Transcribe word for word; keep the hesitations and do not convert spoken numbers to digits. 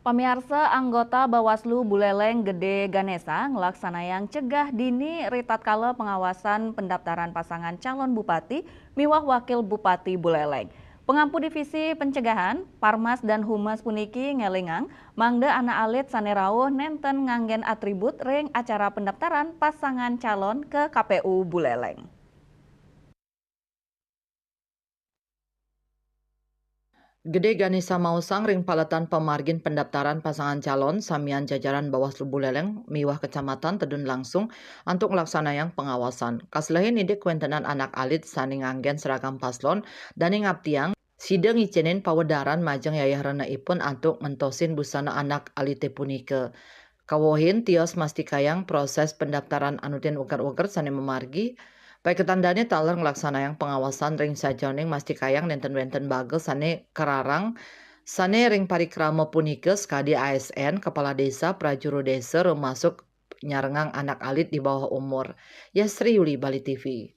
Pamiarsa, anggota Bawaslu Buleleng Gede Ganesa nglaksanayang cegah dini ritatkala pengawasan pendaftaran pasangan calon bupati miwah wakil bupati Buleleng. Pengampu Divisi Pencegahan, Parmas dan Humas puniki ngelingang mangda anak alit sane rauh nenten nganggen atribut ring acara pendaftaran pasangan calon ke K P U Buleleng. Gede Ganesa maosang ring paletan pamargin pendaftaran pasangan calon, samian jajaran Bawaslu Buleleng miwah kecamatan tedun langsung antuk nglaksanayang pengawasan. Kaslehin indik kawentenan anak alit sane nganggen seragam paslon, dane ngaptiang sida ngicenin pawedaran majeng yayah renaipun antuk ngentosin busana anak alite punika. Kawohin tios mastikayang proses pendaftaran anutin uger-uger sane mamargi. Paiketan dane taler nglaksanayang pengawasan ring sajeroning mastikayang nenten wenten baga sane kararang, sane ring parikrama punika sakadi A S N, kepala desa, prajuru desa, termasuk nyarengang anak alit di bawah umur. Yasri Yuli, Bali T V.